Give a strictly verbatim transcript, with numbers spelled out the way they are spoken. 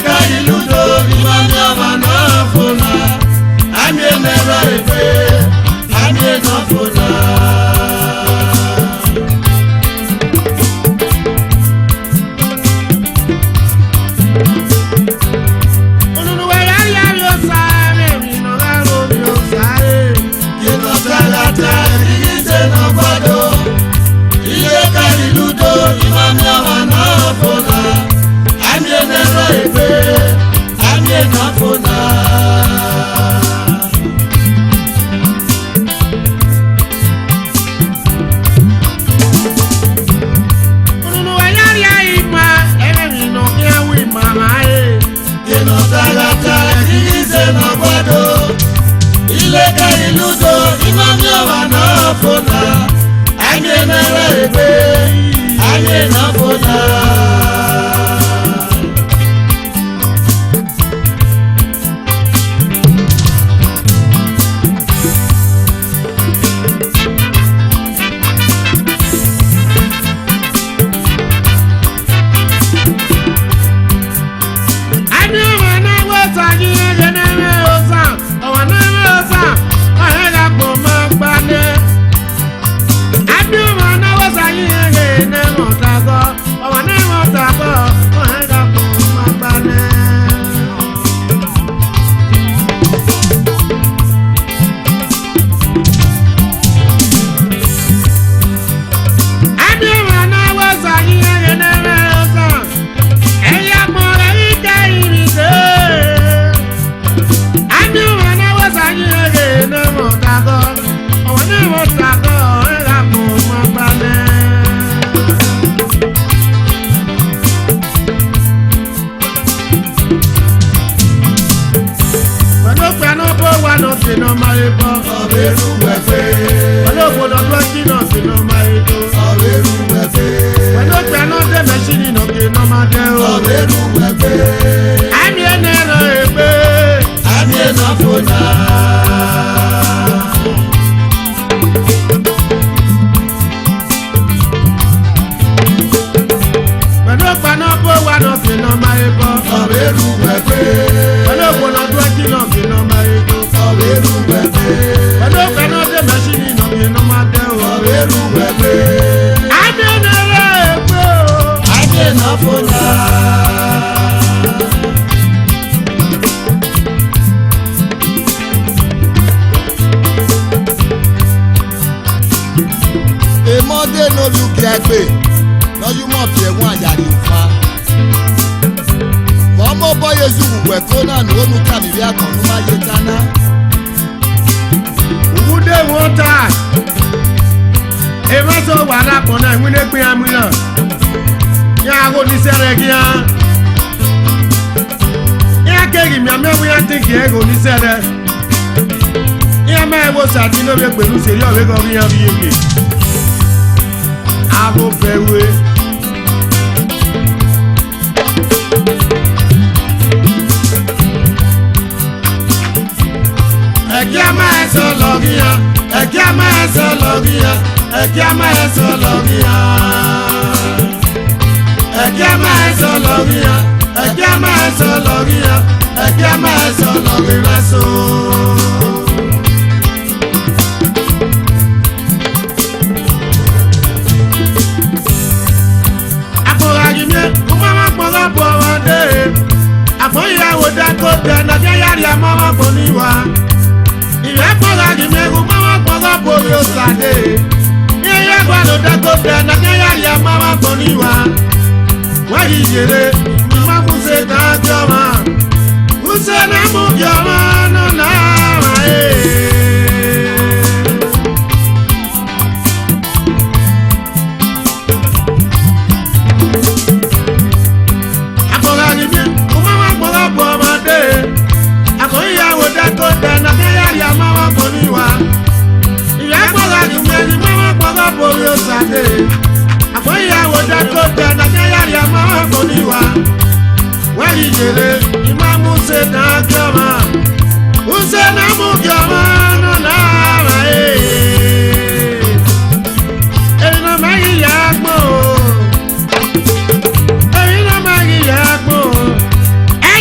Ka iludo, ima miẹn ọmwa ne ọ fo na, a miẹn ne ẹrọ egbe, a miẹn ne ọ fo na. Unu ne uwẹ ya rhie avbe osa, ẹmwẹ emwi ne ọ gha ru ovbi osa re. Ye ne ọ ta gha ta, I ghi zẹ ne ọ gua do. Iye ka iludo, ima miẹn ọmwa ne ọ fo na, a miẹn ne ẹrọ egbe, a miẹn ne ọ fo na. Unu ne uwẹ ya rhie ima, ẹmwẹ emwi ne ọ khian ru ima mwa re. Ye ne ọ ta gha ta, I ghi zẹ ne ọ gua do. Iye ka iludo, ima miẹn ọmwa ne ọ fo na, a miẹn ne ẹrọ egbe, a miẹn ne ọ fo na. A miẹn ọmwa ne ọ wẹ osa yi, ẹghẹ ne ọ mwẹ osa, ọmwa ne ọ mwẹ osa, ọ rẹn gha kpoma gba nẹ. A miẹn ọmwa ne ọ wẹ osa yi, ẹghẹ ne ọ mwẹ osa gọ, ọmwa ne ọ mwẹ osa gọ, ọ rẹn gha kpoma gba nẹ. A miẹn ọmwa ne ọ wẹ osa yi, ẹghẹ ne ọ mwẹ osa, ẹi ya kpọnmwẹ vbe ika ivbi se. A miẹn ọmwa ne ọ wẹ osa yi, ẹghẹ ne ọ mwẹ osa gọ, ọmwa ne ọ mwẹ osa gọ, ọ rẹn gha kpọma gba nẹ. Wẹ ne okpia ne ọ bọ owa ne ọ sẹ ne ọ ma he bọ, ọ vbe rre uwẹ gbe. Wẹ ne okhuo ne ọ do ẹki ne ọ sẹ ne ọ ma he do, ọ vbe rre uwẹ gbe. Wẹ ne okpia ne ọ dẹ mẹshini ne ọ ke ne ọ ma dẹ o, ọ vbe rre uwẹ gbe. A miẹn ne ẹrọ egbe, a miẹn ne ọ fo na. Wẹ ne okpia ne ọ bọ owa ne ọ sẹ ne ọ ma he bọ, ọ vbe rre uwẹ gbe. Wẹ ne okhuo ne ọ do ẹki ne ọ sẹ ne ọ ma he do, ọ vbe rre uwẹ gbe. Wẹ ne okpia ne ọ dẹ mẹshini ne ọ ke ne ọ ma dẹ o, ọ vbe rre uwẹ gbe. A miẹn ne ẹrọ egbe o, a miẹn ne ọ fo na. Emọ de ne ovbi ugie egbe ne ọ ya umọ fi ẹwaẹn ya rrie ofa. Vbe ọmọ obọ ye zughu wẹ ko na ne unu tama ivbi agbọn ne u ma ye ta na. Uwude mwẹ ọta, emwa sẹ owa rre agbọn na, iwinna egbe iran mu iran, iran gha gho ni sẹrẹ ghe iran. Iran keghi mianmian wẹ iran te gie ẹgho ni sẹrẹ. Iran ma ẹvbo Osa din ne ovbi egbe ne u seri ọvbeghe ọghe iran vbe iyeke. Avbe obẹ ru e. Ẹkia ma ẹsẹ ọlọghe iran, ẹkia ma ẹsẹ ọlọghe iran, ẹkia ma ẹsẹ ọlọghe iran. Ẹkia ma ẹsẹ ọlọghe iran, ẹkia ma ẹsẹ ọlọghe iran, ẹkia ma ẹsẹ ọlọghe iran so. Agbọn gha ghi miẹn, u ma mwẹ agbọn gha bu ọmwa dee. Agbọn hia vbe odẹ agoda ne a khian ya rhie ama mwẹ agbọn ni rua. Ivbi agbọn gha ghi miẹn, u ma mwẹ agbọn gha bu ovbi Osa dee. Iran hia gualọ odẹ agoda ne a khian ya rhie ama mwẹ agbọn ni rua. Wẹ ghi yerre, ima mu use dan gie ọmwa. Use ne a mu gie ọmwa nọ na mwa e. Agbọn gha ghi miẹn, u ma mwẹ agbọn gha bu ọmwa dee. Agbọn hia vbe odẹ agoda ne a khian ya rhie ama mwẹ agbọn ni rua. Ivbi agbọn gha ghi miẹn, u ma mwẹ agbọn gha bu ovbi Osa dee. Agbọn hia vbe odẹ agoda ne a khian ya rhie ama mwẹ agbọn ni rua. Wẹ ghi yerre, ima mu use dan gie ọmwa. Use ne a mu gie ọmwa nọ na mwa e. Emwi ne ọ ma ghi ya agbọn o. Emwi ne ọ ma ghi ya agbọn o. Ẹ